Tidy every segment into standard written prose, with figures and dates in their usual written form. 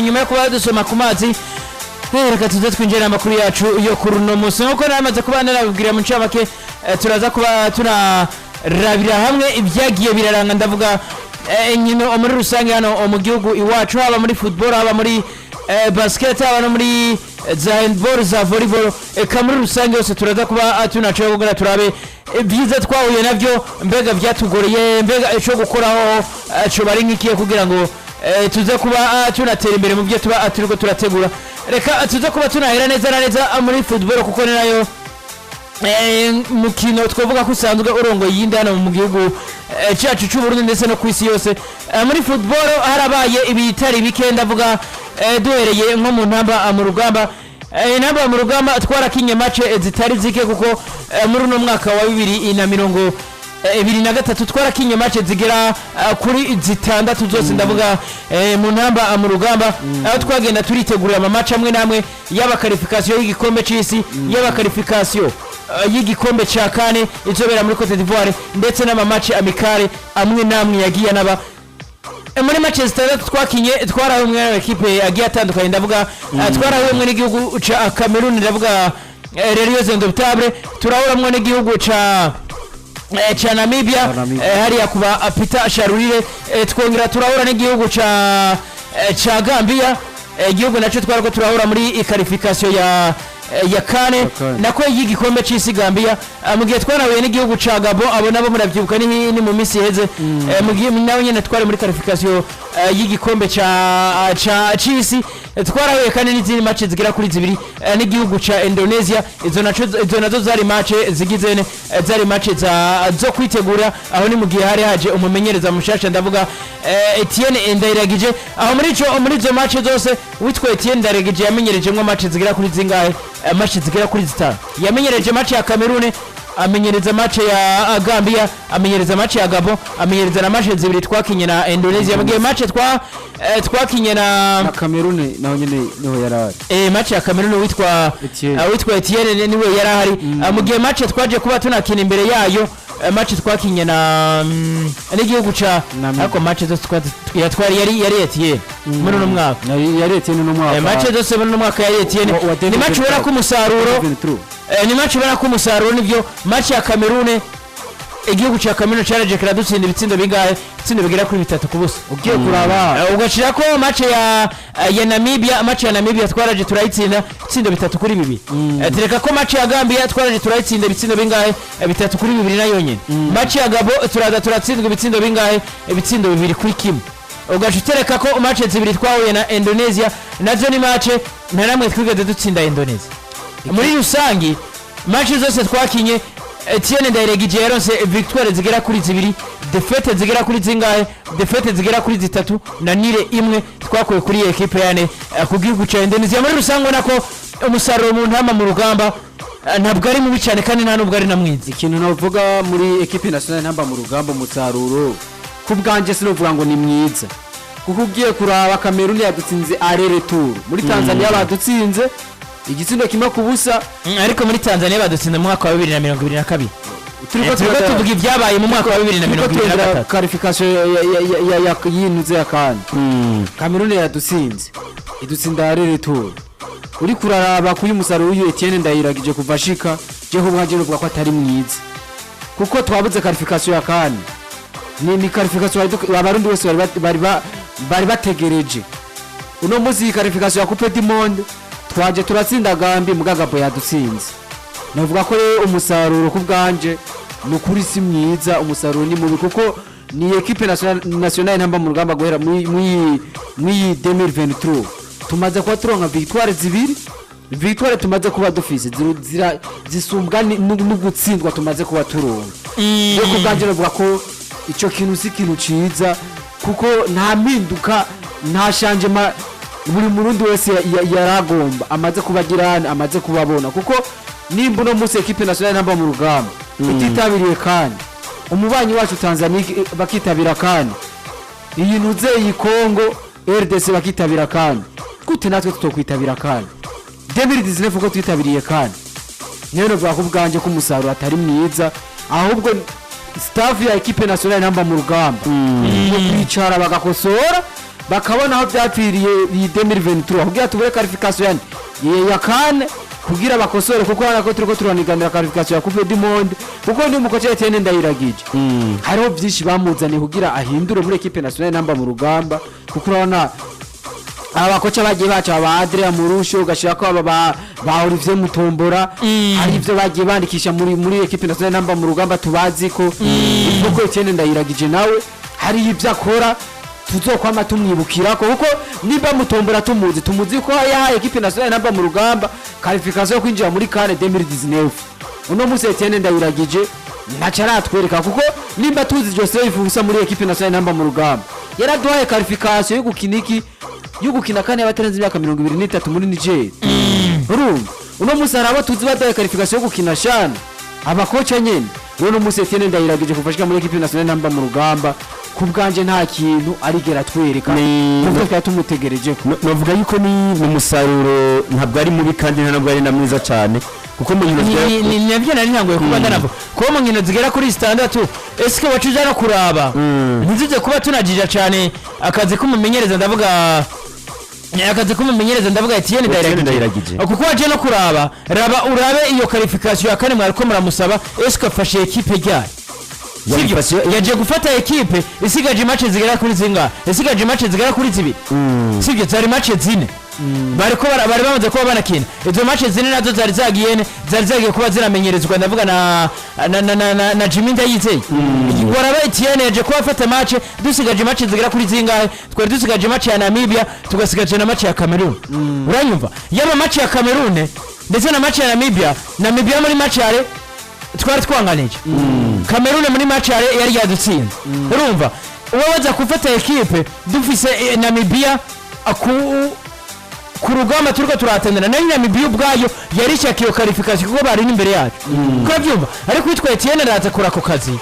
Nyuma yo kuba dusoma ku mazi, reka tuze twinjira amakuru yacu yo kuri uno munsi. Nk'uko namaze kuba narabibwira mu ncamake, turaza kuba tunarabira hamwe ibyagiye biraranga, ndavuga inkino muri rusange hano mu gihugu iwacu, haba muri football, haba muri basket, haba no muri za handball, za volleyball, eka muri rusange yose turaza kuba tunacaho kugira turabe ibyiza twahuye nabyo, mbega byatugoreye, mbega ico gukoraho coba ari nk'ikiye kugira ngo tuze kuba tunatera imbere mu byo tuba turiko turategura. Reka tuze kuba tunahera neza na neza muri football, kuko ni nayo mukino twavuga ko usanzwe urongoye iyindi hano mu gihugu cyacu cy'u Burundi ndetse no ku isi yose. Muri football harabaye ibitari bike, ndavuga duhereye nko mu ntamba mu rugamba. Intamba mu rugamba twarakinye match zitari zike, kuko muri uno mwaka wa 2023 twarakinye match zigera kuri zitandatu zose, ndavuga mu ntamba mu rugamba, aho twagenda turitegurira ama match amwe n'amwe, yaba qualification y'igikombe c'isi, yaba qualification y'igikombe ca kane izobera muri Cote d'Ivoire, ndetse n'ama match amicale amwe n'amwe yagiye anaba. Muri match zitandatu twakinye, twarahumwe n'amakipe agiye atandukanye, ndavuga twarahumwe n'igihugu ca Cameroon, ndavuga Les Lions Indomptables, turahuramwo n'igihugu ca Namibia, Namibia. Hariya kuba Peter Sharurire, twongera turahura n'igihugu ca Gambia, igihugu naco twariko turahura muri qualification ya kane kane. nako y'igikombe c'isi, Gambia. Mu gihe twanahuye n'igihugu ca Gabon, abo nabo muravyibuka, ni mu minsi iheze, mu gihe nawe nyene twari muri qualification y'igikombe ca c'isi. Twarahuye kandi n'izindi match zigera kuri zibiri n'igihugu ca Indonesia. Izo nazo zari match zigize ne zari match zo kwitegura. Aho ni mu gihe hari haje umumenyereza mushasha, ndavuga Etienne Ndayiragije. Aho muri izo match zose, witwa Etienne Ndayiragije yamenyerejemwo match zigera kuri zingahe? Match zigera kuri zitanu. Yamenyereje match ya Cameroon, amenyereza match ya Gambia, amenyereza match ya Gabon, amenyereza na match zibiri twakinye na Indonesia. Mu gihe match twakinye na Na Cameroon naho nyene niho yarari. Match ya Cameroon witwa Etienne. Witwa Etienne niwe yari ahari. Mu gihe match twaje kuba tunakina imbere yayo, match twakinye na n'igihugu ca Namibia. Ariko match zose yatwari yari Etienne muri uno mwaka. Yari Etienne no mwaka. Match zose muri uno mwaka yari Etienne. Wa Ni match ubona ko umusaruro 2023. Ni match ubona ko umusaruro nibyo. Match ya Cameroon, igihugu ca Cameroon caraje kiradutsinda ibitsindo bingahe? Ibitsindo bigera kuri 3-0. Ugiye kuraba Ugashira ko match ya Namibia, match ya Namibia twaraje turayitsinda ibitsindo 3-2. Tereka ko match ya Gambia twaraje turayitsinda ibitsindo bingahe? 3-2 nayo nyene. Match ya Gabon turaza turatsindwa ibitsindo bingahe? Ibitsindo 2-1. Ugaca utereka ko match zibiri twahuye na Indonesia, nazo ni match nta namwe twigeze dutsinda Indonesia. Muri rusangi match zose twakinye, Etienne Ndayiragije yaronse victoire zigera kuri zibiri, défaite zigera kuri zingahe? Défaite zigera kuri zitatu na nul imwe twakuye kuri iyi ekipe yane ku gihugu ca Indonesia. Muri rusange ubona ko umusaruro mu ntama mu rugamba ntabwo ari mubi cyane kandi nta nubwo ari na mwiza. Ikintu navuga muri équipe nationale ntamba mu rugamba, umusaruro ku bwanje sinovuga ngo ni mwiza, kuko ugiye kuraba Cameroon yadutsinze aller-retour, muri Tanzania badutsinze igitsindo 1-0. Ariko muri Tanzania badutsinze mu mwaka wa 2022. Turiko Turiko tuvuga ibyabaye mu mwaka wa 2023. Qualification yinuze ya kane, Cameroon yadutsinze, idutsinda aller-retour. Uri kuraraba kuri umusaruro w'uyu Etienne Ndayiragije kuva ashika, jeho ubwanje novuga ko atari mwiza, kuko twabuze qualification ya kane. Ni qualification Abarundi bose bari bategereje. Uno munsi iyi qualification ya Coupe du Monde twaje turatsinda Gambi, mugagabo yadutsinze. Navuga ko rero umusaruro ku bwanje ni ukuri si mwiza, umusaruro ni mubi, kuko ni équipe nationale ntamba mu rugamba guhera muri 2023 tumaze kuba turonka victoire zibiri. Victoire tumaze kuba dufise zisumbwa no gutsindwa tumaze kuba turonka. Yo ku bwanje navuga ko ico kintu si ikintu ciza, kuko nta mpinduka, nta changement buri Murundi wese yaragomba amaze kuba agira, amaze kubabona, kuko nimba uno munsi équipe nationale ntamba mu rugamba ititabiriye kandi umubanyi wacu Tanzania bakitabira, kandi iyi ntuze iyi Congo RDC bakitabira, kandi gute natwe tutokwitabira? Kandi 2019 uko twitabiriye, kandi niyo navuga ko ubwanjye ko umusaruro atari mwiza, ahubwo staff ya équipe nationale ntamba mu rugamba yo kwicara bagakosora. Bakabona aho byapfiriye iyi 2023 kugira tubure qualification yani ya CAN, kugira bakosore, kuko hano ko turiko turaniganira qualification ya Coupe du Monde, kuko ni umukoca Etienne Ndayiragije, hariho byinshi bamuzaniye kugira ahindure muri équipe nationale namba mu rugamba, kuko urabona aba bakoca bagiye baca, ba Adria Murusho, ugashira ko aba ba Olivier Mutombora, hari ibyo bagiye bandikisha muri équipe nationale namba mu rugamba. Tubazi ko kuko Etienne Ndayiragije nawe hari ibyo akora tuzokwama tumwibukirako, kuko niba Mutombora tumuzi ko yahaye équipe nationale namba mu rugamba qualification yo kwinjira muri CAN 2019. Uno munsi Etienne Ndayiragije ntaco aratwereka, kuko nimba tuzi Joseph Busa muri équipe nationale namba mu rugamba yaraduhaye qualification yo gukina iki, yo gukina CAN y'abatarenze imyaka 23 muri Niger. Urumva uno munsi hari abo tuzi baduhaye qualification yo gukina CHAN, abakoca nyene. Rero uno munsi Etienne Ndayiragije kuva ashika muri équipe nationale namba mu rugamba, ku bwanje nta kintu arigera atwereka kuko twari tumutegereje ko. Novuga yuko ni umusaruro, ntabwo ari mubi kandi nta nubwo ari na mwiza cyane, kuko mu nkino Ni nabyo nari ntanguye kuba ndanavuga kuba mu nkino zigera kuri zitandatu, esike wacu uja no kuraba ntizize kuba tunajija cyane akazi k'umumenyereza, ndavuga akazi k'umumenyereza, ndavuga Etienne Etienne Ndayiragije, Ndayiragije. Kuko waje no kuraba, raba urabe iyo qualification ya kane mwariko muramusaba, eske afashe équipe ryari? Sibyo? Yaje gufata équipe isigaje match zigera kuri zingahe? Isigaje match zigera kuri zibiri, sibyo? Zari match zine, bariko bari bamaze kuba banakina izo match zine, nazo zari zagiye zari zagiye kuba ziramenyerezwa, ndavuga na Jimmy Ndayizeye. Waraba Etienne yaje kuba afata match dusigaje match zigera kuri zingahe? Twari dusigaje match ya Namibia, tugasigaje na match ya Cameroon. Uranyumva? Yaba match ya Cameroon ndetse na match ya Namibia, Namibia muri match yare twari twanganije, Cameroon muri match yare yari yadutsinze. Urumva uwo baza gufata équipe dufise Namibia ku rugamba turiko turahatandana nayo, Namibia ubwayo yari ishaka iyo qualification kuko bari n'imbere yacu, urabyumva? Ariko witwa Etienne araza akora ako kazi,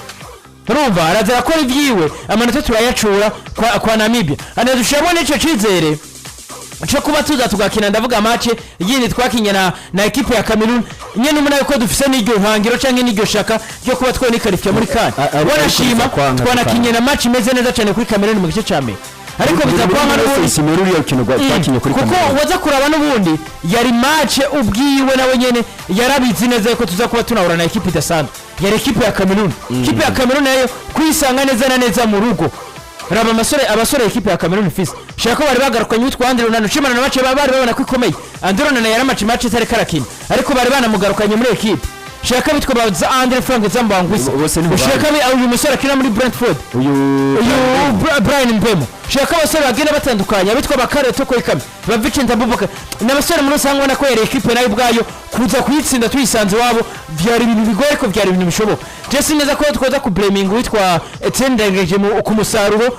urumva araza arakora ibyiwe, amanota turayacura kwa Namibia, anadushiramo n'ico cizere cyo kuba tuza tugakina, ndavuga match yindi twakinye na équipe ya Cameroon nyene, umuna yuko dufise n'iryo hangiro canke n'iryo shaka ryo kuba twone qualifié muri CAN. Wanashima kwanga twanakinye na match imeze neza cyane kuri Cameroon mu gice ca mbere, ariko biza kwanga n'ubundi. Muri uriya rukino twakinye kuri Kuko Cameroon. waza kuraba n'ubundi yari match ubwiwe nawe nyene yarabizi neza yuko tuza kuba tunahura na équipe idasanzwe, yari équipe ya Cameroon. Équipe ya Cameroon nayo kwisanga neza na neza mu rugo. Raba abasore équipe ya Cameroon ifise, shaka ko bari bagarukanye witwa Andre Onana, ushimana na match bari babona ko ikomeye. Andre Onana yaramace match itari karakina, ariko bari banamugarukanye muri équipe. Shaka bitwa ba za Andre Frank Zambo Anguissa. Bose niho bari. Ushaka uyu musore akina muri Brentford, uyu uyu Brian Mbemo. Shaka abasore bagenda batandukanye, abitwa bakare Toko Ikame, ba Vicente Abubakar, n'abasore muri rusange ubona ko yari équipe nayo ubwayo kuza kuyitsinda tuyisanze iwabo byari ibintu bigoye, ariko byari ibintu bishoboka. Je si neza ko twoza kublaminga uwitwa Etienne Ndayiragije ku musaruro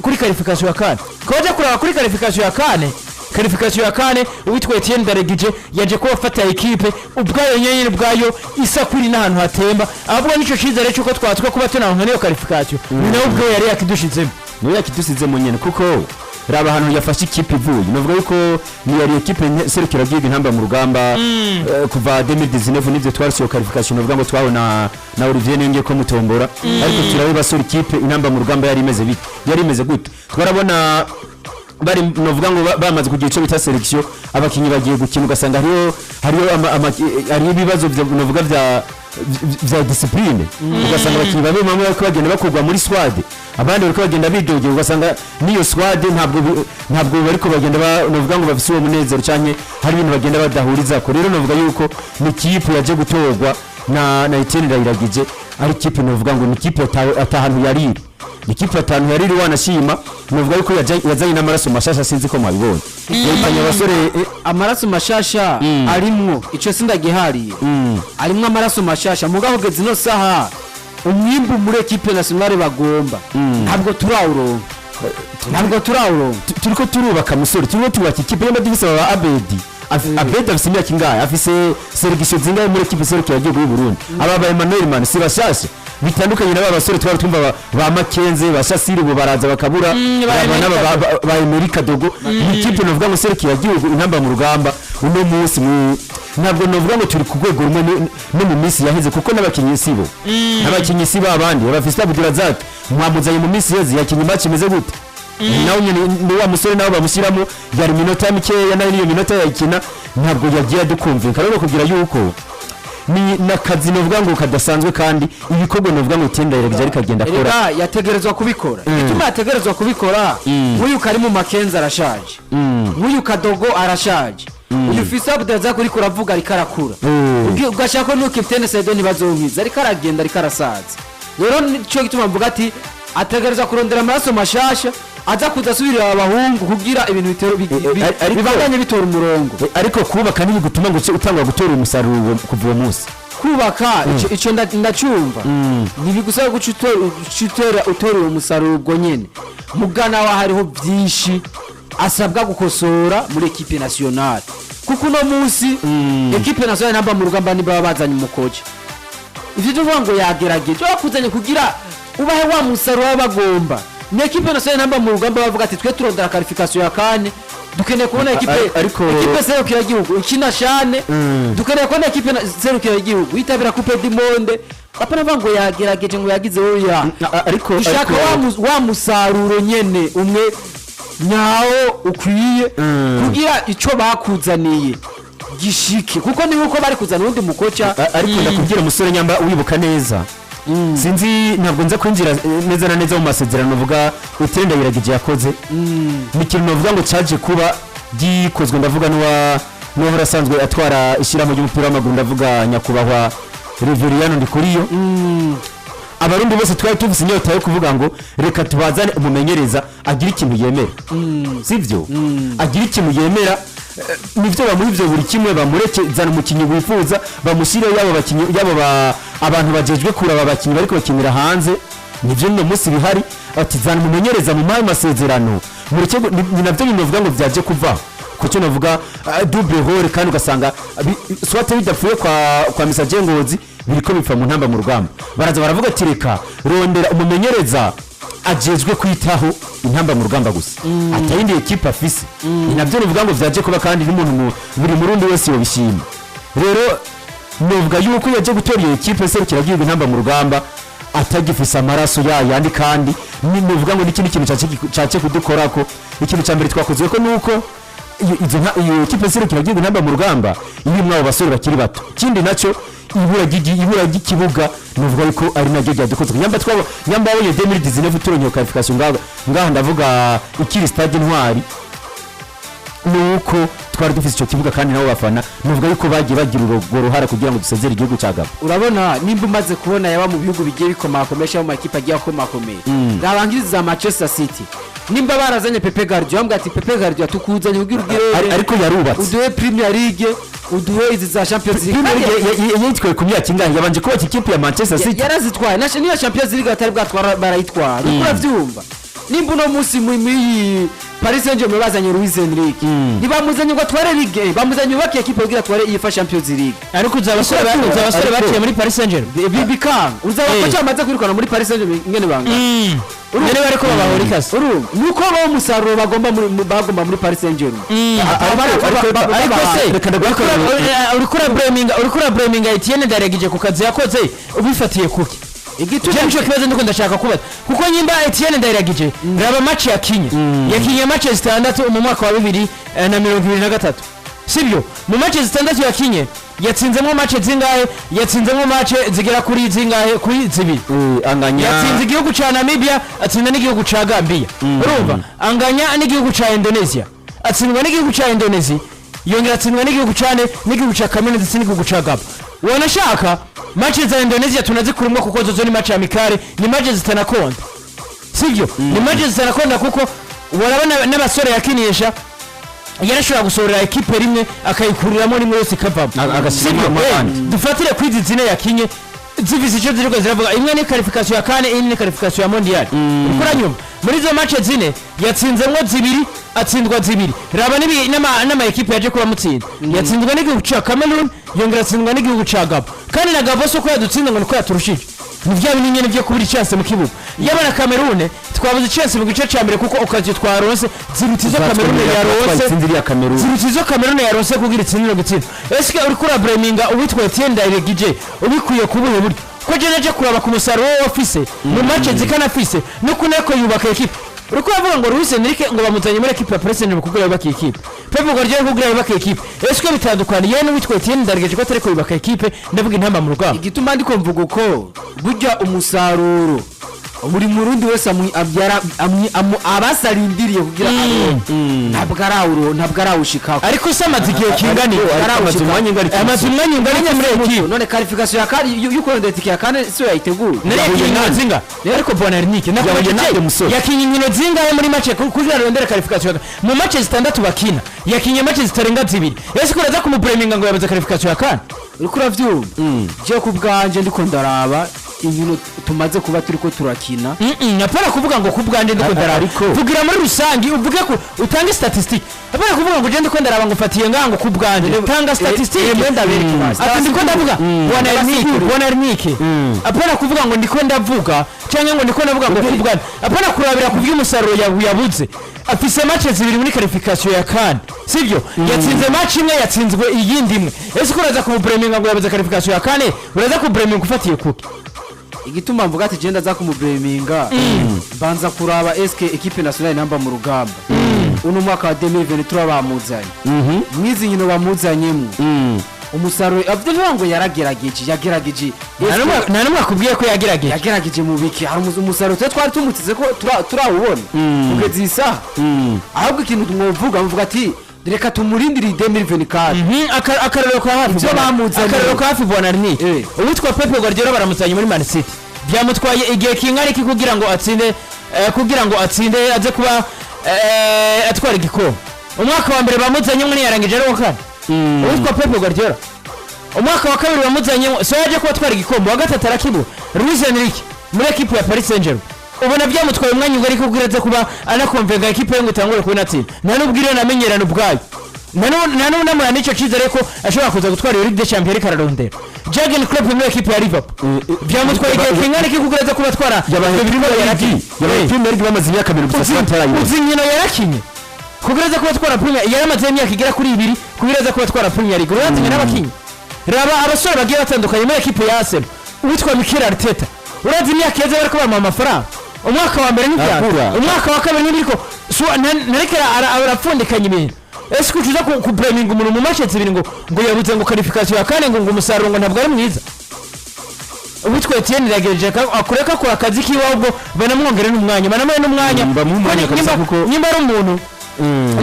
kuri qualification ya CAN. Twaje kuraba kuri qualification ya CAN, qualification ya CAN, uwitwa Etienne Ndayiragije yaje kuba afata équipe ubwayo nyene ubwayo isa kuri n'ahantu hatemba, ahubwo nico cizere cy'uko twatwa kuba tunaronka niyo qualification, ni nawe ubwayo yari yakidushizemo. Niwe yakidusizemo nyene, kuko raba ahantu yafashe ikipe ivuye. Navuga yuko ni yari équipe serukiragihugu intamba mu rugamba kuva 2019, nivyo twarasiyo qualification, navuga ngo twabona na Olivier Nenge ko mutombora, ariko turabe basura ikipe intamba mu rugamba yari imeze bite, yari imeze gute? Twarabona bari, novuga ngo bamaze kugira icyo bita sélection, abakinyi bagiye gukina ugasanga hariho ibibazo novuga vya discipline, ugasanga abakinyi bamwe bamwe bariko bagenda bakurwa muri squad, abandi bariko bagenda bidogera, ugasanga n'iyo squad ntabwo bariko bagenda novuga ngo bafise uwo munezero canke hari ibintu bagenda badahurizako. Rero novuga yuko ni kipe yaje gutorwa na Etienne Ndayiragije, ari kipe novuga ngo ni kipe atahantu yariri, ni kipe atanu yariri. Wanashima novuga yuko yazanye n'amaraso mashasha, sinzi ko mwabibonye, yahitanye abasore Amaraso mashasha arimwo, ico sindagihariye, arimwo amaraso mashasha, mugabo kugeza ino saha umwimbu muri équipe nationale bagomba ntabwo turawuronka, ntabwo turawuronka. Turiko turubaka musore, turiko turubaka ikipe. Nimba dufise aba Abedi, Abedi afise imyaka ingahe? Afise sélection zingahe muri équipe serukiragihugu y'u Burundi? Aba ba Emmanuel Man si bashasha, bitandukanye n'aba basore twari twumva ba Makenze, ba Shasiri, ubu baraza bakabura. Ba Aba Emery n'aba ba Emery Kadogo. Ni ikipe novuga ngo serukiragihugu intamba mu rugamba uno munsi ntabwo novuga ngo turi ku rwego rumwe no mu minsi yaheze, kuko n'abakinyi si bo, abakinyi si ba bandi. Abafise Abdurazak mwamuzanye mu minsi yeze, yakinye match imeze gute? Nawe nyene ni wa musore, nawe bamushyiramo yari minota mikeya, nayo niyo minota yayikina, ntabwo yagiye adukumvikana. Rero kugira yuko ni nakazi novuga ngo kadasanzwe, kandi ibikorwa novuga ngo Etienne Ndayiragije ariko agenda akora. Erega yategerezwa kubikora. Igituma yategerezwa kubikora, nk'uyu Karimu Makenzi arashaje, nk'uyu Kadogo arashaje, uyu Fisa Abdulrazak uriko uravuga ariko arakura. Ugashaka ko n'uyu Capitaine Saido ntibazonkiza, ariko aragenda, ariko arasaza. Rero nico gituma mvuga ati ategerezwa kurondera amaraso mashasha aza kuza asubirira abahungu kugira ibintu bibandanye bitora umurongo. Ariko kubaka ntibigutuma ngo uce utangwa gutora umusaruro kuva uwo munsi. Kubaka ico ndacyumva, ntibigusaba guca utora uwo musaruro ubwo nyene. Mugana wa hariho byinshi asabwa gukosora muri équipe nationale, kuko uno munsi équipe nationale namba mu rugamba niba bazanye umukoci, ivyo tuvuga ngo yagerageje, bakuzanye kugira ubahe wa musaruro baba bagomba. Ni équipe nationale namba mu rugamba bavuga ati twe turondera qualification ya CAN, dukeneye kubona ekipe ekipe serukiragihugu ikina CHAN, dukeneye kubona ekipe serukiragihugu yitabira Coupe du Monde. Apana bavuga ngo yagerageje, ngo yagize, oya. Ariko Dushaka wa musaruro nyene umwe nyawo ukwiye kugira ico bakuzaniye gishike, kuko ni uko bari kuzana uwundi mukoca. Ariko ndakubwira umusore, nyamba wibuka neza, sinzi, ntabwo nza kwinjira neza na neza mu masezerano uvuga Etienne Ndayiragije yakoze. Ni ikintu navuga ngo cyaje kuba gikozwe, ndavuga n'uwahora asanzwe atwara ishyirahamwe ry'umupira w'amaguru, ndavuga nyakubahwa Reveriyano Ndikuriyo. Abarundi bose twari tufise inyota yo kuvuga ngo reka tubazane umumenyereza agira ikintu yemera, sibyo? Agira ikintu yemera, nivyo bamuha ivyo buri kimwe, bamureke, zana umukinnyi wifuza bamushyireho, yaba abakinnyi, yaba abantu bajejwe kuraba abakinnyi bariko bakinira hanze, nivyo no munsi bihari. Ati zana umumenyereza mu mayi masezerano mureke ni navyo bintu bavuga ngo vyaje kuvaho kucyo navuga double rôle, kandi ugasanga soit bidapfuye kwa Messager Ngozi, biriko bipfa mu ntamba mu rugamba. Baraza baravuga ati reka rondera umumenyereza ajejwe kwitaho intamba mu rugamba gusa, atayindi ekipe afise. Ni navyo nivuga ngo vyaje kuba, kandi n'umuntu buri murundi wese yobishima. Rero novuga yuko yaje gutora iyo ekipe serukiragihugu intamba mu rugamba atagifise amaraso yayandi, kandi novuga ngo n'ikindi kintu cace kudukorako. Ikintu ca mbere twakoze ko nuko iyo ekipe serukiragihugu intamba mu rugamba irimwo abo basore bakiri bato. Ikindi nacyo, ibura ry'ikibuga, novuga yuko ari naryo ryadukoze. Nyamba twabo, nyamba wabonye 2019 turonye qualification ngaha ngaha, ndavuga ikiri stade Intwari, nuko twari dufise ico kibuga, kandi nabo bafana nuvuga yuko bagiye bagira urwo ruhara kugira ngo dusezere igihugu ca Gabon. Urabona nimba umaze kubona yaba mu bihugu bigiye bikomakomeye cyangwa mu makipe agiye akomakomeye, raba nk'izi za Manchester City, nimba barazanye Pepe Guardiola, bambwira ati Pepe Guardiola tukuzanye kugira ugire Ariko yarubatse. uduhe Premier League, uduhe izi za Champions League. Premier League yitwaye ku myaka ingahe? Yabanje kubaka ikipe ya Manchester City. Yarazitwaye niyo Champions League batari bwatwara barayitwara. Uriko uravyumva, nimba uno munsi muri Paris Saint-Germain bazanye Luis Enrique, ntibamuzanye ngo atware ligue, bamuzanye yubake ekipe kugira atware UEFA Champions League. Ariko uzi abasore uzi abasore baciye muri Paris Saint-Germain. Bikanga uzaba ko cyamaze kwirukana muri Paris Saint-Germain ingene bangana. Mbere bariko babahora ikase. Urumva nuko baho umusaruro bagomba muri bagomba muri Paris Saint-Germain. Ariko se Reka ndaguhe akarorero. Uriko ura blaminga Etienne Ndayiragije ku kazi yakoze ubifatiye kuki? Igituma Je nico kibazo ndiko ndashaka kubaza, kuko nyimba Etienne Ndayiragije, raba match yakinye match zitandatu mu mwaka wa 2023, sibyo? Mu match zitandatu yakinye, yatsinzemo match zingahe? Yatsinzemo match zigera kuri zingahe? Kuri zibiri. Anganya. Yatsinze igihugu ca Namibia, atsinda n'igihugu ca Gambia, urumva, anganya n'igihugu ca Indonesia, atsindwa n'igihugu ca Indonesia, yongera atsindwa n'igihugu cane n'igihugu ca Cameroon ndetse n'igihugu ca Gabon. Wanashaka match za Indonesia tunazikurumwa, kuko zozo ni match amicale, ni match zitanakonda, sivyo? Ni match zitanakonda, kuko warabona n'abasore yakinisha, yarashobora gusohorera ekipe rimwe akayikuriramo rimwe yose ikavamo. Agashyiramo Sivyo? abandi. Dufatire kuri izi zine yakinye, zifise icyo ziriko ziravuga: imwe ni qualification ya CAN, indi ni qualification ya mondial. Uriko uranyumva? Muri izo match zine yatsinzemwo zibiri, atsindwa zibiri. Raba n'ama ekipe yaje kuba mutsinda: yatsinzwe n'igihugu ca Cameroon, yongera atsindwa n'igihugu ca Gabon. Kandi na Gabon si uko yadutsinze ngo niko yaturushije, ni bya bindi nyene vyo kubura chance mu kibuga. Yaba na Cameroon, twabuze chance mu gice ca mbere, kuko occasion twaronse ziruta izo Cameroon yaronse. Twayitsinze iriya Cameroon. Ziruta izo Cameroon yaronse kugira itsindire gutsinda. Eske uriko urablaminga uwitwa Etienne Ndayiragije ubikwiye kubuhe buryo, ko je naje kuraba ku musaruro we wafise mu match zikanafise no kunako yubaka ekipe? Uriko uravuga ngo Luis Enrique ngo bamuzanye muri ekipe ya Paris Saint-Germain kugira yubake ekipe, Pep Guardiola kugira yubake ekipe. Ese ko bitandukaniye n'uwitwa Etienne Ndayiragije ko atari yubaka ekipe? Ndavuga intamba mu rugamba. Igituma ndiko mvuga uko, burya umusaruro buri Murundi wese abyara abasarindiriye kugira aronke, ntabwo arawuro, ntabwo arawushikako. Ariko se amaze igihe kingana iki? Ariko amaze umwanya ungana iki? Amaze umwanya ungana iki muri ekipe? None qualification ya kane y'ukurondera itike ya kane siyo yayiteguye? Nari yakinye inkino zinga, ariko bwana Ernike Yahuye nande, musore? Yakinye inkino zingahe muri match kugira arondere qualification? Mu match zitandatu bakina, yakinye match zitarenga zibiri. Ese ko uraza kumubureminga ngo yabuze qualification ya kane? Uriko uravyumva, je ku bwanje ndiko ndaraba inkino tumaze kuba turiko turakina. Apana kuvuga ngo ku bwanjye ndiko ndaraba. Vugira muri rusange, uvuge ko utange statistique. Apana kuvuga ngo je ndiko ndaraba, ngo mfatiye ngaha, ngo ku bwanjye. Tanga statistique. Ndabereka basi. Ati ndiko ndavuga, bwana Ernike, bwana Ernike, apana kuvuga ngo ndiko ndavuga cyangwa ngo ndiko ndavuga ngo ku bwanjye. Apana kurabira ku by'umusaruro yabuze. Afise match zibiri muri qualification ya kane, sibyo? Yatsinze match imwe, yatsinzwe iyindi imwe. Ese ko uraza kumubureminga ngo yabuze qualification ya kane? Uraza kubureminga ufatiye kuki? Igituma mvuga ati je ndaza kumubureminga, mbanza kuraba eske équipe nationale namba mu rugamba uno mwaka wa 2023 bamuzanye mwizi nkino bamuzanyemo, umusaruro avuga ngo yaragerageje, yagerageje. Nta n'umwe akubwiye ko yagerageje. Yagerageje mu biki? Hari umusaruro twe twari tumutize ko turawubona kugeza iyi saha? Ahubwo ikintu mwovuga, muvuga ati reka tumurindire 2024. Akarorero ka hafi Ibyo bamuzaniye. Akarorero ka hafi, bwana ni uwitwa Pep Guardiola. Baramuzanye muri Man City, byamutwaye igihe kingana iki kugira ngo atsinde, kugira ngo atsinde, aze kuba atwara igikombe? Umwaka wa mbere bamuzanye umwe yarangije ari uwa kane, uwitwa Pep Guardiola. Umwaka wa kabiri bamuzanye, so yaje kuba atwara igikombe, wa gatatu arakibura. Luis Enrique muri ekipe ya Paris Saint-Germain, ubona byamutwaye umwanya ugari kugira aze kuba anakonvenga ekipe ye ngo itangure kubona atsinda. Nta nubwo iyo namenyerana ubwayo, nta n'ubu namuha n'icyo cyizere ko ashobora kuza gutwara iyo Ligue des Champions ariko ararondera. Jurgen Klopp muri ekipe ya Liverpool, byamutwaye igihe kingana iki kugira aze kuba atwara Yabaye ibyo bikombe? Premier Yarakinye. League, yabaye Premier League bamaze imyaka 30 batarayibona. Uzi inkino yarakinye kugira aze kuba atwara Premier? Yaramaze imyaka igera kuri ibiri kugira aze kuba atwara Premier League. Urazinye n'abakinyi, raba abasore bagiye batandukanye muri ekipe ya Arsenal. Uwitwa Mikel Arteta, urazi imyaka yaze bariko bamuha amafaranga? Umwaka wa mbere ntibyanga, Arakura. umwaka wa kabiri ntibiriko nariko arapfundikanya ibintu. Ese kuki uza kublaminga umuntu mu match zibiri ngo yabuze ngo qualification ya kane, ngo umusaruro ngo ntabwo ari mwiza? Uwitwa Etienne Irageje akureka akora akazi kiwe, ahubwo banamwongere n'umwanya, banamuhe n'umwanya. Bamuhe umwanya Kuko kabisa kuko nimba ari umuntu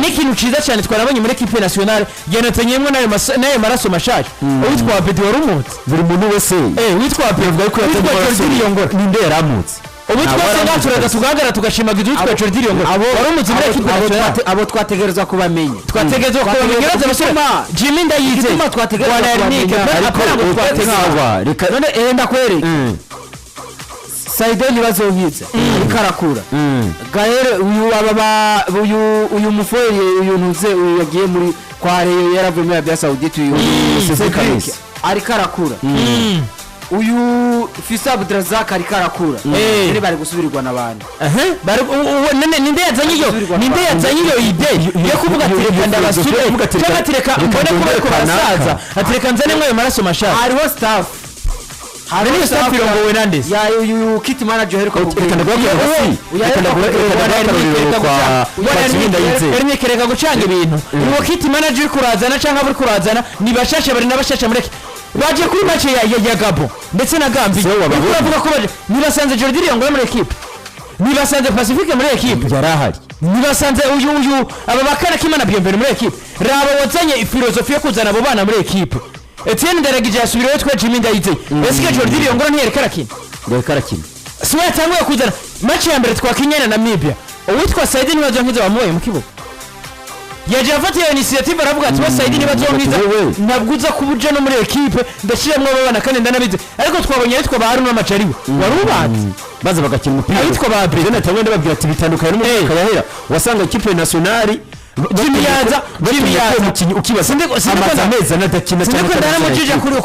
n'ikintu ciza cyane twarabonye muri ekipe nationale, yanatanyemwo n'ayo maraso mashaje, uwitwa Abedi wari umutse. Buri muntu wese Witwa Abedi, avuga ko witwa yatanze Jordi amaraso. Liyongora. Ninde yaramutse? Ubu Ntabwo twese aramutse ngaha turaza kabisa. tugahagarara tugashimagiza uwitwa Jordi Liyongora wari umutse muri ekipe nationale. Abo twategerezwa kubamenya. Twategerezwa kubamenya abasore Jimmy Ndayizeye, Igituma twategerezwa Bwana Ernike, kubamenya. apana ngo twategerezwa. Sawa, reka. None ndakwereka Saido ntibazonkiza, ariko arakura. Gahere uyu, aba uyu mufoye, uyu ntuze, uyu yagiye muri kwa Rayon, yaravuye muri Arabia Saoudite, uyu Cedric Cedric Kamis. ariko arakura, uyu Fisa Abdrazak ariko arakura. Rero bari gusubirirwa n'abandi. Aha, ninde yazanye iyo, ninde yazanye iyo idée yo kuvuga ati reka ndabasubire, Yo kuvuga ati cyangwa ati reka reka mbone ko bariko ndongere barasaza, kanaka. ati reka nzane ayo maraso mashasha? Hariho staff. None staff irongowe nande se? Ya uyu kit manager uheruka Reka ndaguha akarorero. Reka ndaguha, reka ndaguha akarorero kwa Jimmy Ndayizeye. Ernike, reka gucanga ibintu. Uwo kit manager uri kurazana cyangwa uri kurazana ni bashasha, bari n'abashasha mureke baje kuri match ya Gabon ndetse na Gambia. So wababonye. Uriko uravuga ko baje, nibasanze Jordi Liyongora muri equipe, nibasanze Pacifique muri equipe, Yari ahari. Nibasanze uyu aba bakana kimana Bienvenu muri equipe. Raba wazanye filozofi yo kuzana abo bana muri equipe. Etienne Ndaragije yasubiriyeho twa Jimmy Ndayizeye. Ese Jordi Liyongora ntiyareka arakina? Yariko arakina. Si we yatanguye kuzana match ya mbere twakinye na Namibia? Uwitwa Saidi Ntibazonkiza bamubaye mu kibuga, yaje afata iyo initiative, aravuga ati we Saidi Ntibazonkiza, Wewe. ntabwo uza kuba uja no muri ekipe, ndashyiramo abo bana kandi ndanabizi. Ariko twabonye abitwa ba Haruna Macariwe wari ubanza Baza bagakina umupira. Abitwa ba Abedi. Rero natanguye ndababwira ati bitandukanye n'umwaka yahera, wasanga ikipe nationale Jimmy yaza, Jimmy yaza. Umukinnyi ukibaza Sindiko amaze amezi ane adakina Sindiko cyangwa ndaramujije atandatu.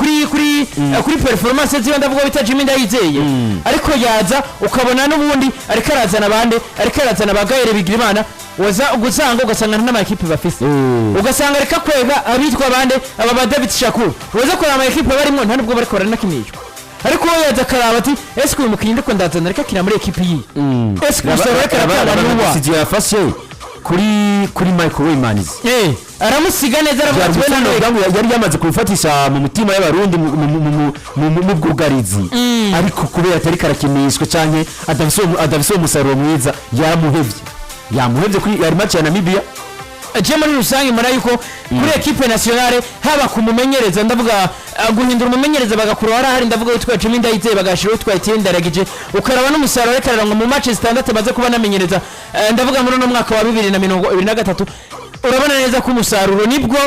kuri performance ziwe, ndavuga bita Jimmy Ndayizeye. Ariko yaza ukabona n'ubundi ariko arazana abandi, ariko arazana ba Gaël Bigirimana, waza gusanga ugasanga nta n'amakipe bafise, ugasanga reka kwega abitwa bande, aba ba David Shakur, waza kureba amakipe barimo, nta nubwo bariko baranakinishwa. Ariko we yaza akaraba ati: "Ese uyu mukinnyi ndiko ndazana ariko akina muri ekipi yiye? Ese umusaruro ariko aratanga ni uwa?" Décision yafashe kuri Michael Weyman, Aramusiga neza, aravuga ati: "We nawe." Yari yamaze kubifatisha mu mutima y'Abarundi mu bwugarizi, ariko kubera atari karakinishwa canke adafise uwo musaruro mwiza, yamuhevye kuri yari match ya Namibia. Je muri rusange mbona yuko kuri ekipe nationale, haba kumumenyereza, ndavuga guhindura umumenyereza, bagakura warahari, ndavuga witwa Jimmy Ndayizeye, bagashira witwa Etienne Ndayiragije, ukaraba n'umusaruro ariko ararangwa mu match zitandatu amaze kuba anamenyereza, ndavuga muri uno mwaka wa 2023, urabona neza ko umusaruro nibwo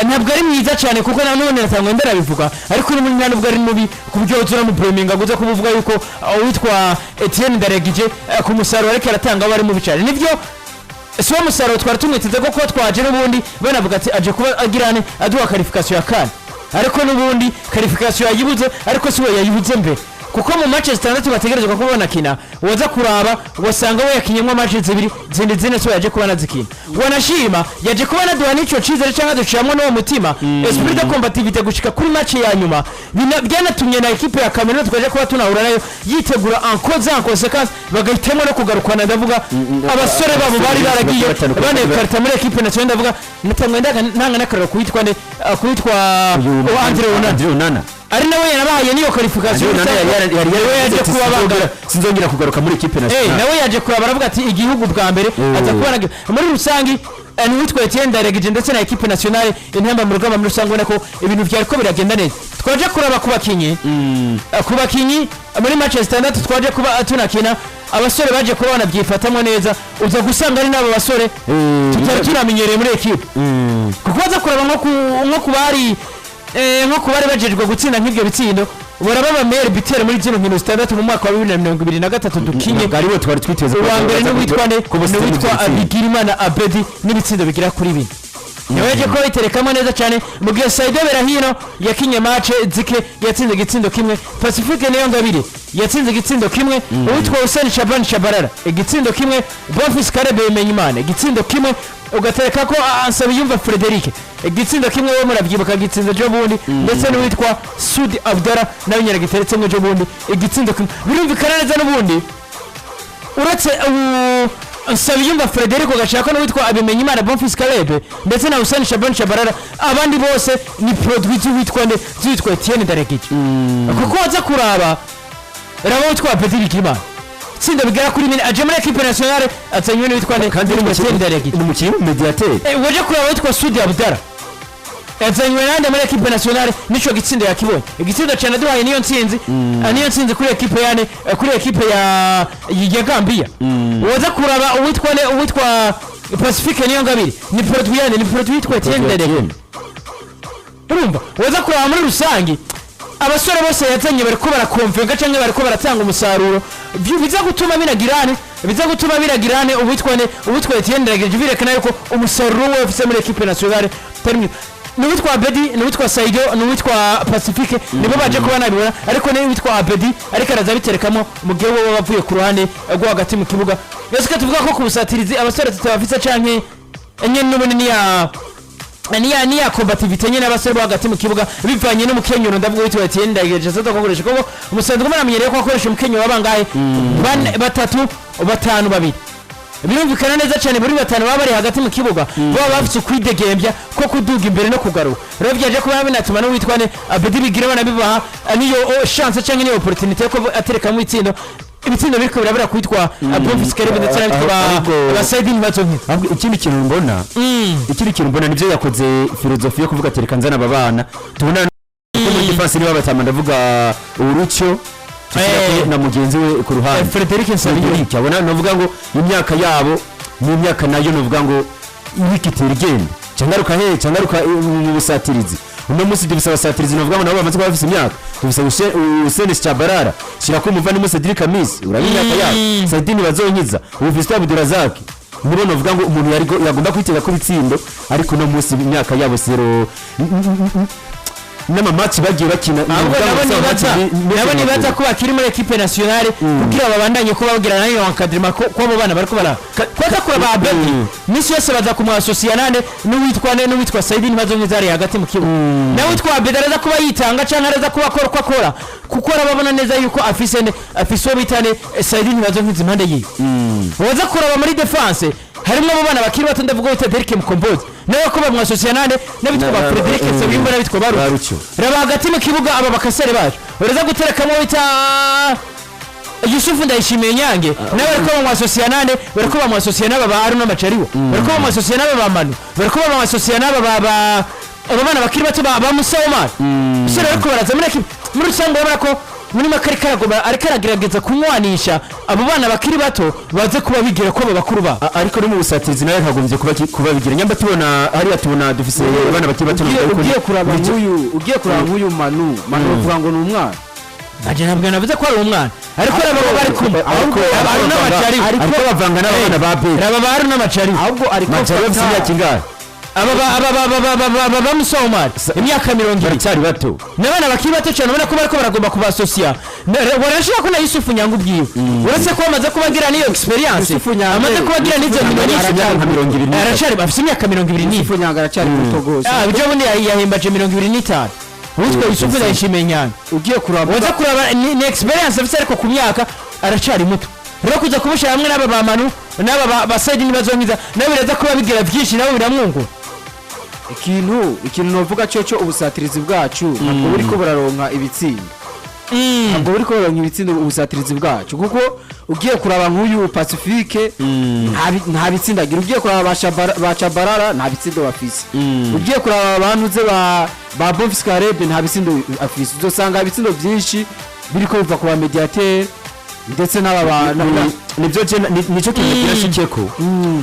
ntabwo ari mwiza cyane, kuko na none natangwa ndarabivuga, ariko n'ubundi nta nubwo ari mubi ku buryo uza uramubureminga uza kuvuga yuko uwitwa Etienne Ndayiragije ku musaruro ariko aratanga aba ari mubi cyane. Nibyo, si wo musaruro twari tumwiteze, kuko twaje n'ubundi banavuga ati aje kuba agirane aduha qualification ya kane, ariko n'ubundi qualification yayibuze, ariko si we yayibuze mbere, kuko mu match zitandatu bategerezwa kuba banakina, waza kuraba wasanga we yakinyemo match zibiri, zindi zine so yaje kuba anazikina. Wanashima yaje kuba anaduha n'ico cizere cyangwa duciramo n'uwo mutima, esprit de combativité, gushika kuri match ya nyuma. Byanatumye na ekipe ya Cameroon twaje kuba tunahura nayo yitegura en cause en conséquence, bagahitamo no kugarukana, ndavuga abasore babo bari baragiye banekarita muri ekipe nationale. Ndavuga natangwe ntanga n'akararo kuwitwa ne kuwitwa Andre Onana. Andre Onana. Ari nawe yanabahaye n'iyo qualification. Andre Onana yari Nawe yaje yaravuze ati, kuba bangana. Sinzongera kugaruka muri ekipe nationale. Nawe yaje kuraba aravuga ati igihugu bwa mbere, aza kubona muri rusange n'uwitwa Etienne Ndayiragije ndetse na ekipe nationale Intamba mu Rugamba muri rusange, ubona ko ibintu byariko biragenda neza. Twaje kuraba ku bakinyi muri match zitandatu twaje kuba tunakina, abasore baje kuba banabyifatamo neza, uza gusanga ari n'abo basore tutari tunamenyereye muri ekipe, kuko baza kuraba nko ku bari bajejwe gutsinda nk'ibyo bitsindo, baraba ba meilleur buteur muri zino nkino zitandatu mu mwaka wa 2023 dukinye. Ntabwo aribo twari twiteze ko Uwa mbere n'uwitwa ne? ko bose N'uwitwa ibyo bitsinda. Bigirimana Abedi n'ibitsindo bigera kuri bine, niwe yaje kuba yiterekamo neza cyane, mu gihe Saido Berahino yakinye match zike, yatsinze igitsindo kimwe, Pacifique niyo ngabire yatsinze igitsindo kimwe, uwitwa Hussein Shaban Shabarara igitsindo kimwe, Bonfils Karebe Bimenyimana igitsindo kimwe, ugatereka ko Nsabiyumva Frederic igitsindo kimwe, we murabyibuka gitsinze ejo bundi, ndetse n'uwitwa Sudi Abdallah nawe nyine giteretsemo ejo bundi igitsindo kimwe. Birumvikana neza n'ubundi uretse ubu Nsabiyumva Frederic, ugashaka n'uwitwa Abimenyimana Bonfils Caleb ndetse na Hussein Shaban Shabarara, abandi bose ni produit z'uwitwa nde? Z'uwitwa Etienne Ndayiragije, kuko waza kuraba raba witwa Petit Bigimana, itsinda bigera kuri bine, aje muri equipe nationale azanywe n'uwitwa nde? Kandi Witwa Etienne Ndayiragije. ni umukinnyi w'umumediateri. Waje kuraba witwa Sudi Abdallah yazanywe nande muri ekipe nationale? Nico gitsindo yakibonye, igitsindo cyane duhaye niyo ntsinzi. Niyo ntsinzi kuri ekipe yane kuri ekipe ya Gambia. Waza kuraba uwitwa ne? Uwitwa Pacifique niyo ngabire ni produit yane? Ni produit yitwa Etienne Ndayiragije. Urumva, waza kuraba muri rusange abasore bose yazanye bariko barakonvenga cyangwa bariko baratanga umusaruro, biza gutuma biragirane uwitwa ne? Uwitwa Etienne Ndayiragije, birekana yuko umusaruro we ufise muri ekipe nationale utari mwiza. N'uwitwa Abedi, n'uwitwa Saido, n'uwitwa Pacifique nibo baje kuba nabibona, ariko n'uwitwa Abedi ariko araza abiterekamo mu gihe bo bavuye ku ruhande rwo hagati mu kibuga. Ese tuvuga ko ku busatirizi abasore tutabafise, canke nyene n'ubundi niya combativité nyene abasore bo hagati mu kibuga, bivanye n'umukenyero, ndavuga witwa Etienne Ndayiragije asanzwe akoresha, kuko umusanzwe muramenyereye ko akoresha umukenyero wabangahe? Bane, batatu, batanu, babiri. Birumvikana neza cyane, muri batanu baba bari hagati mu kibuga baba bafite ukwidegembya ko kuduga imbere no kugaruka. Rero byaje kuba binatuma n'uwitwa ne Abedi bigira banabibaha niyo chance cyangwa niyo opportunité yo kuba aterekamo ibitsindo. Ibitsindo biriko birabura kwitwa Bonfils Karebe ndetse n'abitwa ba Saidin Bazonkiza. Ahubwo ikindi kintu mbona nibyo yakoze, philosophie yo kuvuga ati reka nzana aba bana tubona ko muri defense niba batama, ndavuga Urucyo na mugenzi we ku ruhande. Frederic Nsabiyumva. Frederic, abona navuga ngo imyaka yabo ni imyaka nayo navuga ngo irikitera igenda cyangaruka he cyangaruka mu busatirizi. Uno munsi dufise abasatirizi navuga ngo nabo bamaze kuba bafise imyaka. Dufise Hussein Chabarara, shira ko umuvandimwe Cedric Amisi, uraba imyaka yabo, Saidini Bazonkiza, ubu Fiston Abdurazak, nibo navuga ngo umuntu yagomba kwitega ko ibitsindo, ariko uno munsi imyaka yabo zero. n'ama match bagiye bakina. Ahubwo nabo nibaza, nabo nibaza ko bakiri muri équipe nationale kugira babandanye ko babwira nayo encadrement ko abo bana bariko bara kwaza kura ba Bedi misi yose baza kumwasosiya nande n'uwitwa ne n'uwitwa Saidi ntibazonye zari hagati mu kibuga, nawe witwa Bedi araza kuba yitanga canke araza kuba akora uko akora, kuko arababona neza yuko afise ne afise uwo bita ne Saidi ntibazonkiza impande yiwe. Waza kuraba muri défense harimo abo bana bakiri bato, ndavuga wita Derek Mukombozi nawe ko bamwasosiya nande n'abitwa ba Frederic Nsabimba n'abitwa Barucho. Barucho. Raba hagati mu kibuga aba bakasere bacu baraza guterekamo wita Yusufu Ndayishimiye Nyange, nawe bariko bamwasosiya nande? Bariko bamwasosiya n'aba ba Aruna Macariwa, bariko bamwasosiya n'aba ba Manu, bariko bamwasosiya n'aba ba aba bana bakiri bato ba Musa Omar. Ese rero baraza muri équipe muri rusange, urabona ko muri make ariko aragomba, ariko aragerageza kunywanisha abo bana bakiri bato baze kuba bigira ko abo bakuru babo. Ariko no mu busatirizi nawe yakagombye kuba bigira, nyamba tubona hariya tubona dufise abana bakiri bato. Ugiye kuraba nk'uyu Manu uvuga ngo ni umwana. Nanjye ntabwo navuze ko ari umwana, ariko raba bo bari kumwe. Ariko Aba Aruna Macariwa. Ariko bavanga n'abana ba Bedi. Raba ba Aruna Macariwa. Ahubwo ariko Macari bafise imyaka ingahe? Aba ba Musa Omar imyaka 20. Baracyari bato. N'abana bakiri bato cyane, ubona ko bariko baragomba kubasosiya. Warashobora ko na Yusufu Nyanga ubwiwe, uretse ko bamaze kuba agira n'iyo expérience, Yusufu Nyange- amaze kuba agira n'izo nkino nyinshi. Afise imyaka nka 23. Aracari, afise imyaka 21. Yusufu Nyanga aracyari muto rwose. Ah, ibyo bundi yahimbaje 25 uwitwa Yusufu Ndayishimiye Nyanga. Ugiye kuraba Waza kuraba ni expérience afise, ariko ku myaka aracari muto. Rero kuza kumushyira hamwe n'aba ba Manu n'aba ba Saidi ntibazonkiza, nabo biraza kuba bigira byinshi, nabo biramwungura. Ikintu novuga cyo ubusatirizi bwacu ntabwo buriko buraronka ibitsindo, ntabwo buriko buraronka ibitsindo ubusatirizi bwacu, kuko ugiye kuraba nk'uyu Pacifique nta bitsindo agira. Ugiye kuraba ba Chabarara nta bitsindo bafise. Ugiye kuraba abantuze ba Bonfils Caleb nta bitsindo afise. Uzosanga ibitsindo byinshi biriko biva ku ba médiateur ndetse n'aba ba Nibyo, je nicyo kintu kirashikeko,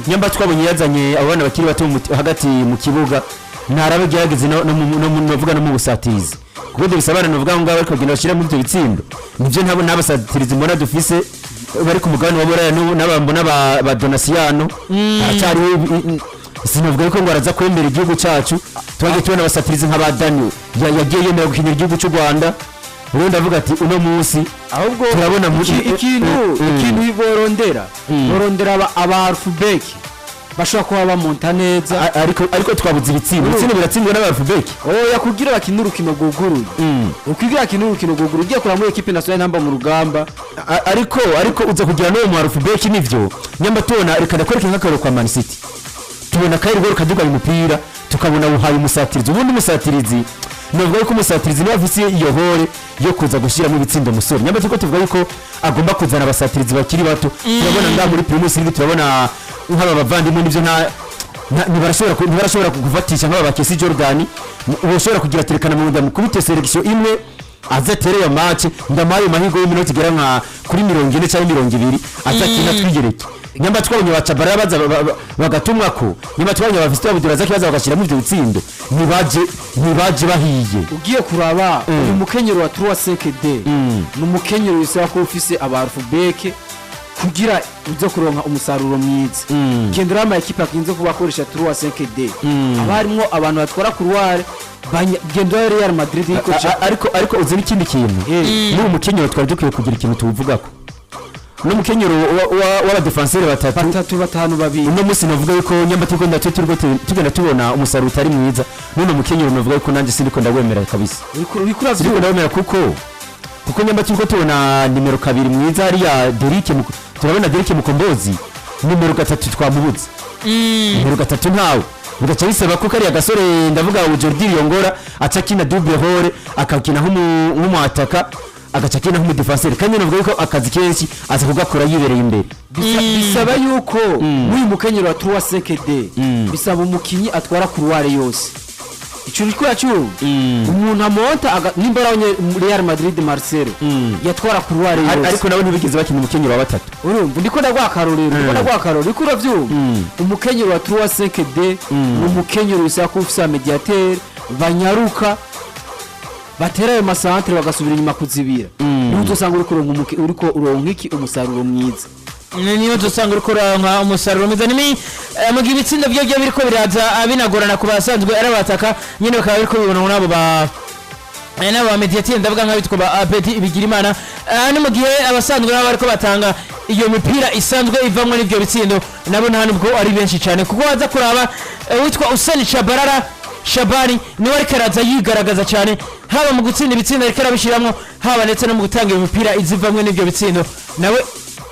nyamba twabonye yazanye abo bana bakiri bato hagati mu kibuga, ntarabe gerageze no novuga no mu busatirizi, kuko ibyo bisabana novuga ngo ngabo ariko bagenda bashyira muri ibyo bitsindo. Nibyo, ntabo n'abasatirizi mbona dufise bari ku mugabane wa Buraya n'aba mbona ba Donasiano aracyariho, sinavuga yuko ngo araza kwemera igihugu cyacu. Twagiye tubona abasatirizi nka ba Dani yagiye yemera gukinira igihugu cy'u Rwanda. Ubundi ndavuga ati uno munsi Ahubwo turabona ikintu ikintu borondera aba half-back bashobora kuba bamonta neza. Ariko twabuze ibitsindo, ibitsindo biratsindwa n'aba half-back. Oya, kugira bakine urukino rwuguruye, ukugira bakine urukino rwuguruye. Ugiye kuraba muri équipe nationale ntamba mu rugamba. Ariko uza kugira n'uwo mu half-back, nivyo, nyamba tubona, reka ndakwereke nk'akaroro kwa Man City, tubona Kyle Walker kaduganya umupira, tukabona wuhaye umusatirizi. Ubundi umusatirizi, navuga yuko umusatirizi niwe afise iyo rôle yo kuza gushyiramo ibitsindo. Musore, nyamba turiko tuvuga yuko agomba kuzana abasatirizi bakiri bato, turabona ngaha muri Primus League, turabona nk'aba bavandimwe, nivyo, ntibarashobora kugufatisha nk'aba bakesi Jordan ushobora kugira terekana mu ndamukubite sélection imwe aza atere iyo match, ndamuhaye amahirwe y'iminota igera nka kuri 40 cyangwa 20, aza akina twigereke. Nyamba twabonye ba Tchabalala baza bagatumwa ko, nyamba twabonye ba Fiston Abdulrazak baza bagashyiramo ivyo bitsindo, ntibaje bahiye. Ugiye kuraba uyu mukenyero wa 3-5-D ni umukenyero bisaba ko ufise aba half-back kugira uze kuronka umusaruro mwiza. Genda uraba ama équipe akunze kuba akoresha 3-5-D, haba harimwo abantu batwara couloir. Genda uraba Real Madrid ikoresha. Ariko uzi n'ikindi kintu? N'uwo mukenyero twari dukwiye kugira ikintu tuwuvugako, n'umukenyero w'abadefanseri batatu. Batatu, batanu, babiri. Uno munsi navuga yuko nyamba turiko natwe turiko tugenda tubona umusaruro utari mwiza, none umukenyero navuga yuko nanjye sindiko ndawemera kabisa. Uriko Sindiko uravyumva. ndawemera kuko nyamba turiko tubona nimero 2 mwiza hariya Derike turabona Derike Mukombozi, nimero 3 twamubuze, nimero 3 ntawe, bigaca bisaba ko kariya gasore, ndavuga Jordi Yongora, aca akina double rôle, akakina nk'umuataka, agaca akina nk'umudefenseur, kandi navuga yuko akazi kenshi aza kugakora yibereye imbere. Bisaba yuko muri uyu mukenyero wa 3-5-D bisaba umukinyi atwara couloir yose. Ico uriko uracyumva? Umuntu amonta nimba arabonye Real Madrid, Marcelo yatwara couloir yose. Ariko nabo ntibigeze bakina umukenyero wa batatu. Urumva, ndiko ndaguha akarorero, ndiko ndaguha akarorero, uriko uravyumva? Umukenyero wa 3-5-D ni umukenyero bisaba ko ufise médiateur banyaruka, batera ayo ma centre, bagasubira inyuma kuzibira. Niho uzosanga uriko uronka uriko uronka iki? Umusaruro mwiza. Niyo dusanga uriko uronka umusaruro mwiza nimi mu gihe ibitsinda byo biriko biraza, binagorana ku basanzwe ari abataka nyine, bakaba biriko bibonwa n'abo ba N'aba médiateur, ndavuga nk'abitwa ba Apeti Bigirimana. Ni mu gihe abasanzwe nabo bariko batanga iyo mipira isanzwe ivamwo n'ivyo bitsindo, nabo nta nubwo ari benshi cyane, kuko waza kuraba witwa Useni Shabarara Shabani niwe ariko araza yigaragaza cyane, haba mu gutsinda ibitsindo ariko arabishiramwo, haba ndetse no mu gutanga iyo mipira izivamwo n'ivyo bitsindo nawe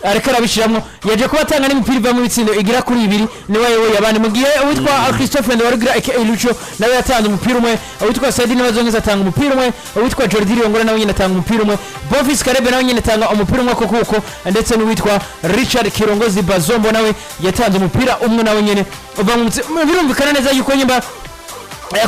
ariko arabishiramwo. Yaje kuba atanga n'imipira ivamwo ibitsindo igira kuri ibiri, niwe ayoboye abandi, mu gihe uwitwa Christophe Ndawarugira aka Lucho nawe yatanze umupira umwe, uwitwa Saidi Nibazongeza atanga umupira umwe, uwitwa Jordi Riongora nawe nyine atanga umupira umwe, Bonfils Karebe nawe nyine atanga umupira umwe koko kuko, ndetse n'uwitwa Richard Kirongozi Bazombo nawe yatanze umupira umwe nawe nyine uva mu. Birumvikana neza yuko nyimba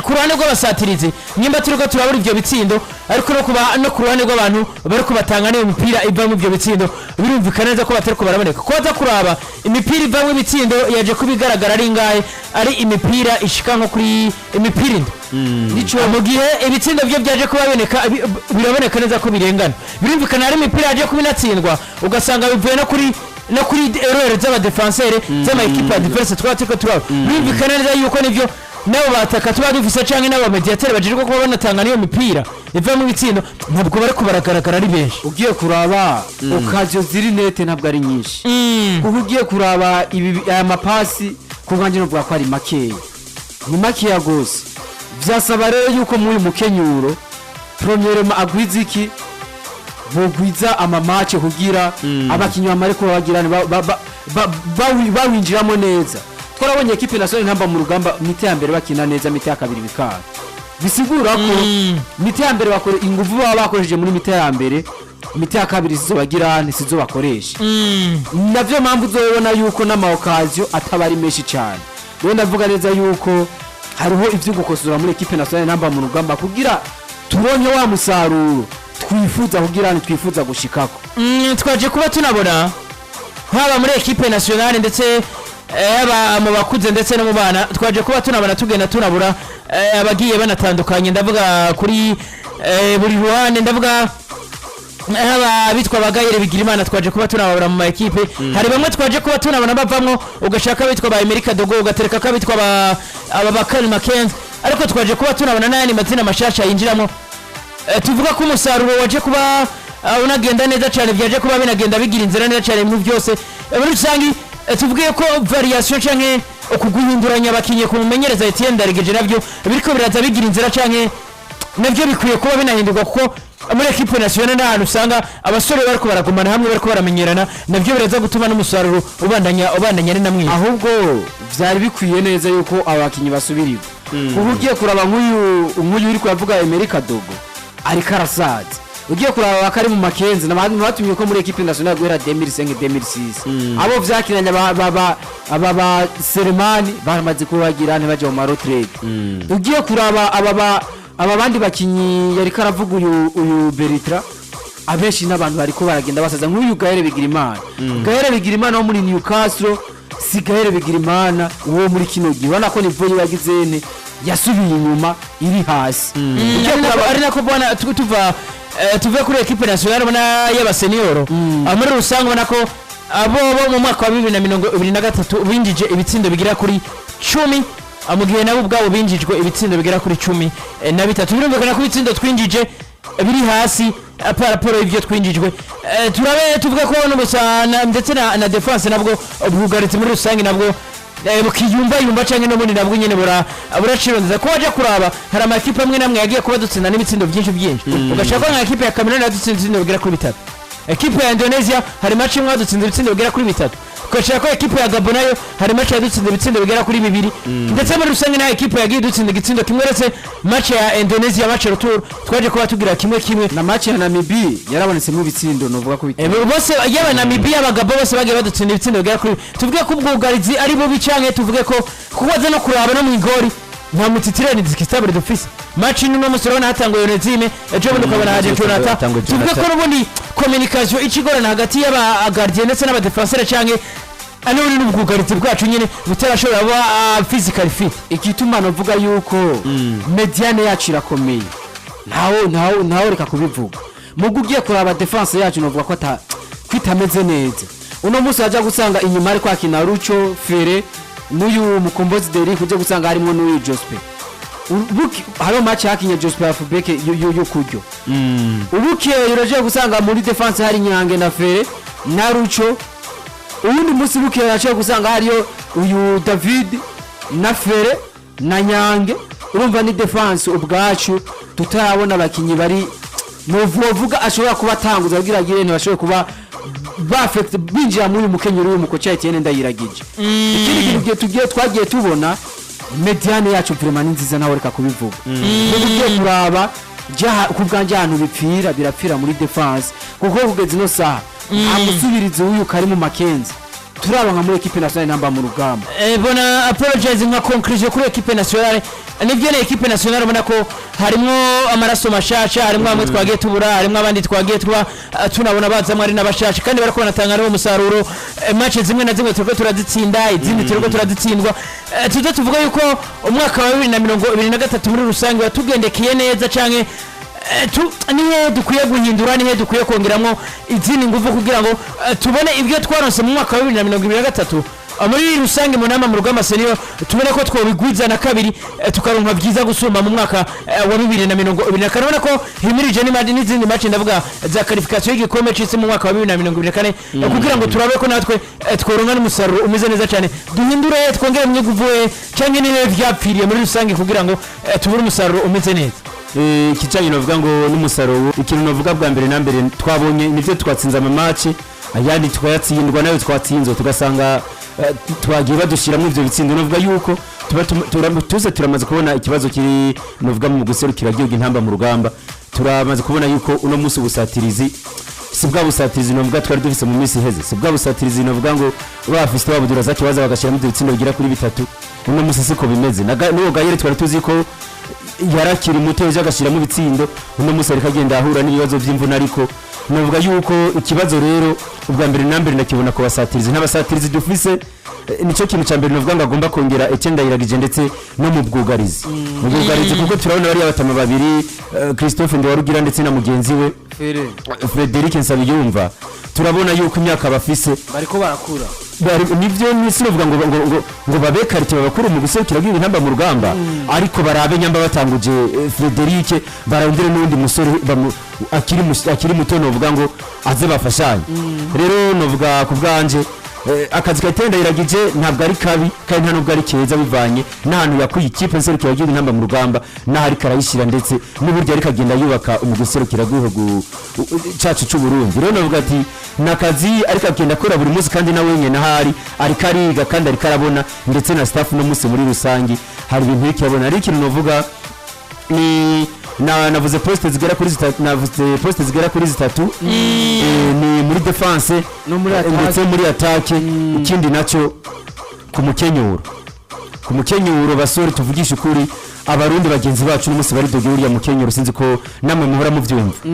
ku ruhande rw'abasatirizi nimba turiko turabura ivyo bitsindo, ariko no kuba no ku ruhande rw'abantu bariko batanga n'iyo mipira ivamwo ivyo bitsindo, birumvikana neza ko batariko baraboneka. Ko baza kuraba imipira ivamwo ibitsindo yaje kuba igaragara ari ingahe? Ari imipira ishika nko kuri imipira indwi. Nico mu gihe ibitsindo byo byaje kuba biboneka, biraboneka neza ko birengana. Birumvikana hari imipira yaje kuba inatsindwa, ugasanga bivuye no kuri erreur z'abadefenseur z'ama équipe adverse twaba turiko turaba. Birumvikana neza yuko nivyo nabo bataka tuba dufise canke n'abo médiateur bajejwe kuba banatanga n'iyo mipira ivamwo ibitsindo, ntabwo bariko baragaragara ari benshi. Ugiye kuraba occasions ziri nettes ntabwo ari nyinshi, kuko ugiye kuraba ibi, aya mapasi ku bwanjye novuga ko ari makeya, ni makeya gose. Vyasaba rero yuko muri mukenyuro premièrement agwiza iki, bogwiza ama match kugira abakinyi bamare kuba bagirana bawinjiramo neza. Twarabonye équipe nationale ntamba mu rugamba, mi-temps ya mbere bakina neza, mi-temps ya kabiri bikanga. Bisigura ko mi-temps ya mbere bakore ingufu baba bakoresheje muri mi-temps ya mbere, mi-temps ya kabiri sizo bagira, sizo bakoresha. Navyo mpamvu uzobona yuko n'ama occasions ataba ari menshi cyane. Rero ndavuga neza yuko hariho ivyo gukosora muri équipe nationale ntamba mu rugamba kugira turonke wa musaruro twifuza, kugira ngo twifuza gushikako. Twaje kuba tunabona haba muri équipe nationale ndetse haba mu bakuze ndetse no mu bana, twaje kuba tunabona tugenda tunabura abagiye banatandukanye. Ndavuga kuri buri ruhande, ndavuga haba abitwa bagayire bigira imana, twaje kuba tunababura mu ma équipe. Hari bamwe twaje kuba tunabona bavamwo, ugashaka abitwa ba Amerika Dogo, ugatereka ko abitwa ba aba bakari Mackenzie, ariko twaje kuba tunabona n'ayandi mazina mashasha yinjiramo. Tuvuga ko umusaruro waje kuba unagenda neza cyane, byaje kuba binagenda bigira inzira neza cyane mu byose. Muri rusange tuvuge ko variation canke ukuguhinduranya abakinyi ku mumenyereza Etienne Ndaregeje navyo biriko biraza bigira inzira, canke navyo bikwiye kuba binahindurwa, kuko muri équipe nationale n'ahantu usanga abasore bariko baragumana hamwe, bariko baramenyerana, navyo biraza gutuma n'umusaruro ubandanya ari na mwiza. Ahubwo vyari bikwiye neza yuko abakinyi basubirirwa, kuko ugiye kuraba nk'uyu uri kuravuga Emery Dogo ariko arasaza. Ugiye kuraba bakari mu Makenzi n'abantu batumye ko muri équipe nationale guhera 2005, 2006, abo vyakinanye aba ba Selemani baramaze kubagira ntibaje mu ma retraite. Ugiye kuraba aba bandi bakinyi yariko aravuga uyu Beritra, abenshi n'abantu bariko baragenda basaza. Nk'uyu Gahere Bigirimana, Gahere Bigirimana wo muri Newcastle si Gahere Bigirimana uwo muri kino gihe. Urabona ko niveau yiwe yagize ne yasubiye inyuma, iri hasi. Ugiye Ari nako bwana tuva tuve kuri équipe nationale ubona y'abaseniyoro. Muri rusange ubona ko abo bo mu mwaka wa 2023 binjije ibitsindo bigera kuri 10, mu gihe nabo ubwabo binjijwe ibitsindo bigera kuri 13. Birumvikana ko ibitsindo twinjije biri hasi par rapport y'ivyo twinjijwe. Turabe tuvuga ko n'ubusa ndetse na défense nabwo bwugaritse muri rusange nabwo bukiyumva yumva, canke n'ubundi nabwo nyene buracirondeza. Ko waje kuraba hari amakipe amwe namwe yagiye kuba dutsinda n'ibitsindo byinshi byinshi, ugashaka ko nka équipe ya Cameroon yadutsinze ibitsindo bigera kuri bitatu, équipe ya Indonesia hari match imwe yadutsinze ibitsindo bigera kuri bitatu, ugashaka ko équipe ya Gabon nayo hari match yadutsinze ibitsindo bigera kuri bibiri, ndetse muri rusange nayo équipe yagiye idutsinda igitsindo kimwe uretse match ya Indonesia, match retour twaje kuba tugira kimwe kimwe. Na match ya Namibia yarabonetsemo ibitsindo, novuga ko Bose yaba Namibia, abagabo bose bagiye badutsinda ibitsindo bigera kuri. Tuvuge ko ubwugarizi ari bubi, canke tuvuge ko kubaza no kuraba no mu igori nta mu titulaire indiscutable dufise. Match n'uno musi urabona hatanguye Onezime, ejo bundi ukabona haje Jonathan. Hatanguye Tuvuge ko Jonathan. n'ubundi communication ikigorana hagati y'aba gardien ndetse n'abadefenseur, canke n'ubundi n'ubwugarizi bwacu nyine butarashobora kuba physically fit. Igituma novuga yuko médiane yacu irakomeye, ntawo reka kubivuga. Mugo ugiye kuraba défense yacu, novuga ko ata kwitameze neza. Uno munsi waja gusanga inyuma ariko akina Ruco Fere n'uyu Mukombozi Derrick, uje gusanga harimo n'uyu Jospe. Hariho match hakinye Jospin Fubeke yo kuryo. Ubukeye uraje gusanga muri défense hari Nyange na Fere na Ruco. Uwundi munsi bukeye uraje gusanga hariyo uyu David na Fere na Nyange. Urumva ni défense ubwacu tutarabona abakinyi bari novuga ashobora kuba atanguza kugira agire ntibashobore kuba bafect binjira muri mukenyero uyu mukoca Etienne Ndayiragije. Ikindi kintu gihe tugiye twagiye tubona, médiane yacu vraiment ni nziza, nawe reka kubivuga. Niba ugiye kuraba ku bwanjye ahantu bipfira, birapfira muri défense, kuko kugeza ino saha nta musubirizi w'uyu Karimu Makenzi turaronka muri équipe nationale namba mu rugamba. Bona apologize, nka conclusion kuri équipe nationale, nibyo, ni équipe nationale ubona ko harimo amaraso mashasha, harimo bamwe twagiye tubura, harimo abandi twagiye tuba tunabona bazamwo ari n'abashasha, kandi bariko banatanga n'uwo musaruro. Match zimwe na zimwe turiko turazitsinda, izindi turiko turazitsindwa. Tuze tuvuga yuko umwaka wa 2023 muri rusange watugendekeye neza, canke nihe dukwiye guhindura, nihe dukwiye kongeramo izindi nguvu kugira ngo tubone ibyo twaronse mu mwaka wa 2023 muri rusange mu nama mu rugamba senior, tubone ko twobigwiza na kabiri, tukaronka byiza gusumba mu mwaka wa 2024. Ubona ko himirije n'izindi match, ndavuga za qualification y'igikombe c'isi mu mwaka wa 2024, kugira ngo turabe ko natwe tworonka n'umusaruro umeze neza cyane. Duhindure, twongere mu nguvu, canke nihe vyapfiriye muri rusange kugira ngo tubone umusaruro umeze neza? Ikijanye novuga ngo n'umusaruro, ikintu novuga bwa mbere na mbere twabonye, nivyo, twatsinze ama match, ayandi tukayatsindwa, nayo twatsinzwe tugasanga twagiye badushyiramo ivyo bitsindo. Novuga yuko tuba tuze turamaze kubona ikibazo kiri novuga mu guserukira igihugu intamba mu rugamba. Turamaze kubona yuko uno munsi ubusatirizi si bwa busatirizi novuga twari dufise mu minsi iheze, si bwa busatirizi novuga ngo bafise babudura zaki baza bagashyiramo ivyo bitsindo bigera kuri bitatu. Uno munsi siko bimeze. N'uwo Gayere twari tuzi ko yarakiri muto ejo agashyiramo ibitsindo, uno munsi ariko agenda ahura n'ibibazo by'imvune. Ariko navuga yuko ikibazo rero ubwa mbere na mbere ndakibona ku basatirizi, n'abasatirizi dufise, nicyo kintu cya mbere navuga ngo agomba kongera Etienne Ndayiragije, ndetse no mu bwugarizi, kuko turabona bariya batama babiri, Christophe Ndiwarugira ndetse na mugenzi we Fere. Frederic Nsabiyumva. Turabona yuko imyaka bafise bariko barakura. Nivyo sinovuga ngo babe qualité babakuru mu guserukira bw'intamba mu rugamba, ariko barabe nyamba batanguje Frederic, barondere n'undi musore akiri muto novuga ngo aze bafashanye. Rero novuga ku bwanje, akazi ka Etienne Ndayiragije ntabwo ari kabi kandi nta nubwo ari keza, bivanye n'ahantu yakuye ikipe nserukira y'igihugu intamba mu rugamba n'aho ariko arayishyira, ndetse n'uburyo ariko agenda yubaka umugwi serukiragihugu cacu c'u Burundi. Rero navuga ati ni akazi ariko agenda akora buri munsi, kandi nawe nyene ahari ariko ariga kandi ariko arabona, ndetse na staff no munsi muri rusangi hari ibintu ariko arabona. Ari ikintu novuga ni na navuze poste zigera kuri zitatu, navuze poste zigera kuri zitatu, ni muri défense No muri attaque. ndetse muri attaque. Ikindi nacyo ku mukenyuro, basore, tuvugishe ukuri, Abarundi bagenzi bacu n'umunsi baridoge uriya mukenyuro. Sinzi ko namwe muhora muvyumva ati.